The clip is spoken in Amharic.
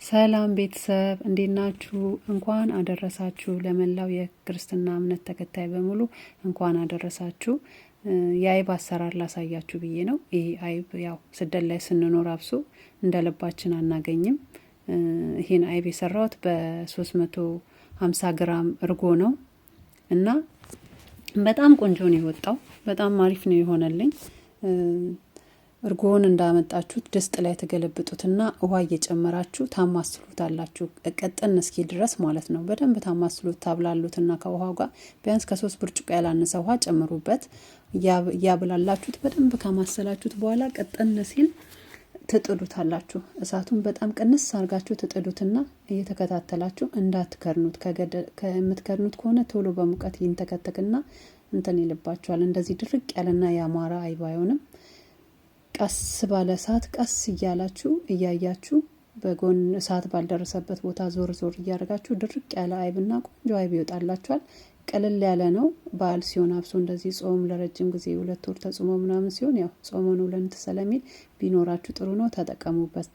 ሰላም ቤተሰብ፣ እንዴት ናችሁ? እንኳን አደረሳችሁ። ለመላው የክርስትና እምነት ተከታይ በሙሉ እንኳን አደረሳችሁ። የአይብ አሰራር ላሳያችሁ ብዬ ነው። ይሄ አይብ ያው ስደት ላይ ስንኖር አብሶ እንደ ልባችን አናገኝም። ይሄን አይብ የሰራሁት በ350 ግራም እርጎ ነው እና በጣም ቆንጆ ነው የወጣው። በጣም አሪፍ ነው የሆነልኝ። እርጎውን እንዳመጣችሁት ድስት ላይ ተገለብጡትና ውሃ እየጨመራችሁ ታማስሉታላችሁ፣ ቀጥን እስኪ ድረስ ማለት ነው። በደንብ ታማስሉት ታብላሉትና ከውሃው ጋር ቢያንስ ከ3 ብርጭቆ ያላነሰ ውሃ ጨምሩበት። እያብላላችሁት በደንብ ካማሰላችሁት በኋላ ቀጠን ሲል ትጥዱታላችሁ። እሳቱን በጣም ቅንስ አርጋችሁ ትጥዱትና እየተከታተላችሁ እንዳትከርኑት። ከምትከርኑት ከሆነ ቶሎ በሙቀት ይንተከተክና እንትን ይልባችኋል። እንደዚህ ድርቅ ያለና ያማረ አይብ አይሆንም። ቀስ ባለ እሳት ቀስ እያላችሁ እያያችሁ በጎን እሳት ባልደረሰበት ቦታ ዞር ዞር እያደረጋችሁ ድርቅ ያለ አይብና ቆንጆ አይብ ይወጣላችኋል። ቀለል ያለ ነው። በዓል ሲሆን አብሶ እንደዚህ ጾም ለረጅም ጊዜ 2 ወር ተጾሞ ምናምን ሲሆን ያው ጾመን ውለን ስለሚል ቢኖራችሁ ጥሩ ነው። ተጠቀሙበት።